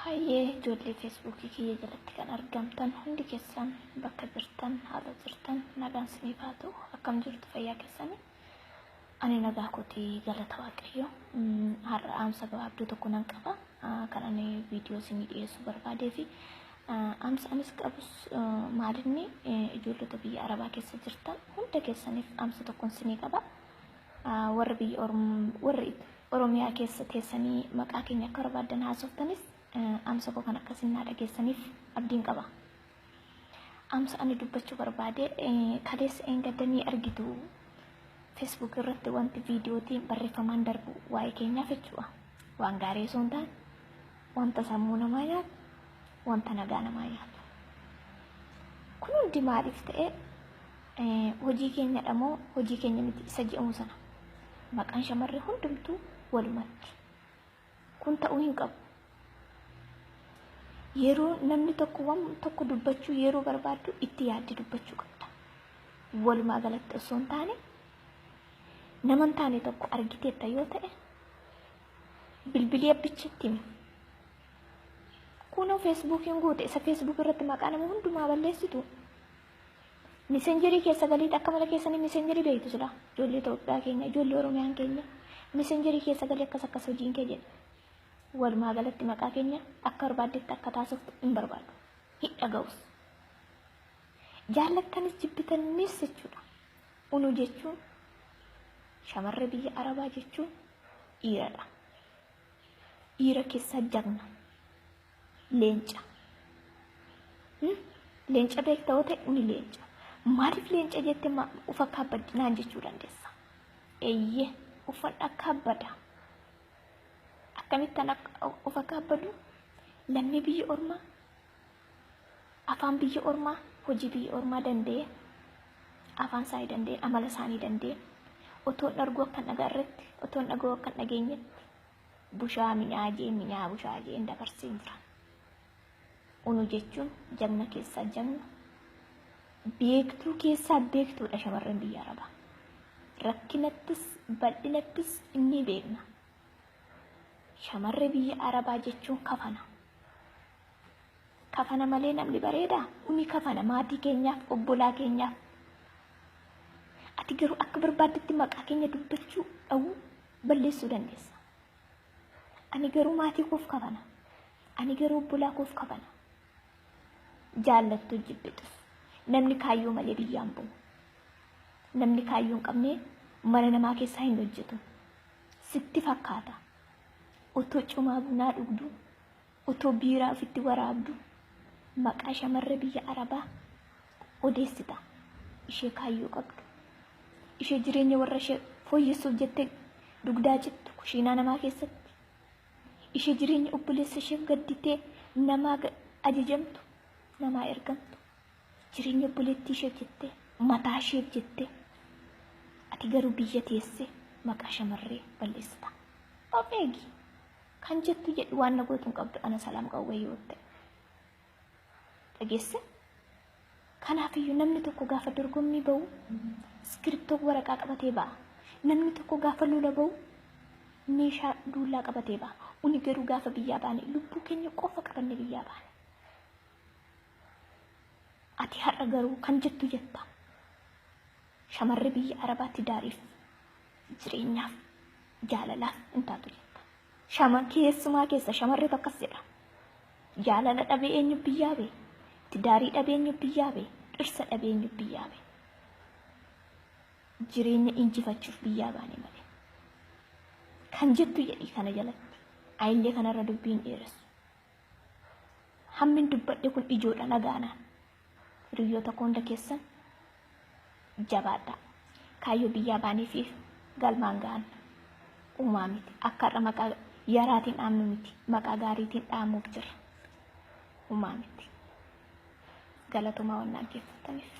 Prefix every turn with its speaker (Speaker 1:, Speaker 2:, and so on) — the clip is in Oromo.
Speaker 1: Hayyee, ijoollee Feesbuukii kiyya jalatti kan argamtan hundi keessan, bakka jirtan, haala jirtan, nagaan isiniif haa ta'u. Akkam jirtu? Fayyaa keessanii? Ani nagaa kootii, galata Waaqayyo. Har'a dhaamsa gabaabduu tokko nan qaba. Kan ani viidiyoo isinii dhiyeessuu barbaadee fi dhaamsa anis qabus maalinni, ijoollota biyya Arabaa keessa jirtan hunda keessaniif dhaamsa tokkon isinii qaba. Warri biyya, warri Oromiyaa keessa teessanii maqaa keenya akka barbaaddan haasoftanis, dhaamsa koo kan akkasiin naa dhageessaniif abdiin qaba. Dhaamsa ani dubbachuu barbaade, kaleessa eengaddanii argitu, Facebook irratti wanti viidiyootiin barreeffamaan darbu waa'ee keenyaaf jechuudha. Waan gaarii osoo hin taane, wanta sammuu namaa nyaatu, wanta nagaa namaa nyaatu. Kun hundi maaliif ta'e? Hojii keenyadha moo hojii keenya miti isa jedhamu sana. Maqaan shamarree hundumtuu walumatti. Kun ta'uu hin qabu. Yeroo namni tokko waan tokko dubbachuu yeroo barbaaddu, itti yaadde dubbachuu qabda. Walumaa galatti osoo hin taane, nama hin taane tokko argiteetta yoo ta'e, bilbilii abbichatti himi. Kunoo Feesbuukiin guute, isa Facebook irratti maqaa nama hundumaa balleessitu. Messengerii keessa galiiti, akka mala keessanii messengerii beektu sila. Ijoollee Itoophiyaa keenya, ijoollee Oromiyaan keenya, messengerii keessa galii akkas akkas hojiin kee jedhe. Walumaa galatti maqaa keenya akka barbaaddetti akka taasiftu hin barbaadu. Hin dhaga'us. Jaallattanis jibbitanis jechuudha. Unu jechuun, shamarree biyya Arabaa jechuun dhiiradha. Dhiira keessaa jagna. Leenca. Leenca beekta yoo ta'e, uni leenca. Maaliif leenca jette, ufa kaabbaddi naan jechuu dandeessa. Eeyyee, uffadha kaabbada. Akkamittan ufa kaabbadu? Lammii biyya ormaa, afaan biyya ormaa, hojii biyya ormaa danda'e, afaan isaanii danda'e, amala isaanii danda'e, otoon arguu akka hin agarretti, otoon dhaga'uu akka hin dhageenyetti, bushaa minyaa jee, minyaa bushaa jee dabarsee jira. Unu jechuun jagna keessaa jagna, beektuu keessaa beektuudha shamarran biyya Arabaa. Rakkinattis bal'inattis inni beekna. Shamarree biyya Arabaa jechuun kafana. Kafana malee namni bareedaa? Uni kafana maatii keenyaaf, obbolaa keenyaaf. Ati garuu akka barbaaddetti maqaa keenya dubbachuu, dhawuu, balleessuu dandeessa. Ani garuu maatii koof kafana. Ani garuu obbolaa koof kafana. Jaallattuu jibbitus, namni kaayyoo malee biyyaan bu'u. Namni kaayyoo hin qabne mana namaa keessaa hin hojjetu. Sitti fakkaata. Otoo cumaa bunaa dhugdu, otoo biiraa ofitti waraabdu, maqaa shamarree biyya Arabaa odeessita. Ishee kaayyoo qabdu. Ishee jireenya warra ishee fooyyessuuf jettee dugdaa cittu kushiinaa namaa keessatti. Ishee jireenya obboleessa isheef gadditee namaa ajajamtu, namaa ergamtu. Jireenya obboleettii isheef jettee, mataa isheef jettee. Ati garuu biyya teessee maqaa shamarree balleessita. Of eegi. Kan jettu jedhi, waan na gootu hin qabdu ana Salaam Qawwee yoo ta'e. Dhageesse? Kanaafiyyuu namni tokko gaafa dorgommii ba'u iskiriptoo waraqaa qabatee ba'a. Namni tokko gaafa lola ba'u meeshaa duulaa qabatee ba'a. Uni garuu gaafa biyyaa baane lubbuu keenya qofa qabanne biyyaa baane. Ati har'a garuu kan jettu jetta. Shamarri biyya Arabaatti daariif, jireenyaaf, jaalalaaf hin taatu jetta. Shama keessumaa keessa shamarreetu akkas jedha. Jaalala dhabee eenyu biyyaa bee? Tidaarii dhabee eenyu biyyaa bee? Dhirsa dhabee eenyu biyyaa bee? Jireenya injifachuuf biyyaa baane malee. Kan jettu jedhii kana jalatti. Ayillee kanarra dubbiin dheeressu. Hammin dubbadhe kun ijoodha nagaanaan. Hiriyoota koo hunda keessan, jabaadhaa. Kaayyoo biyyaa baaniifiif galmaan ga'an uumaa miti. Akka har'a maqaa yaraatiin dhaamnu miti. Maqaa gaariitiin dhaamuuf jirra. Uumaa miti. Galatomaa waan dhaggeeffattaniif.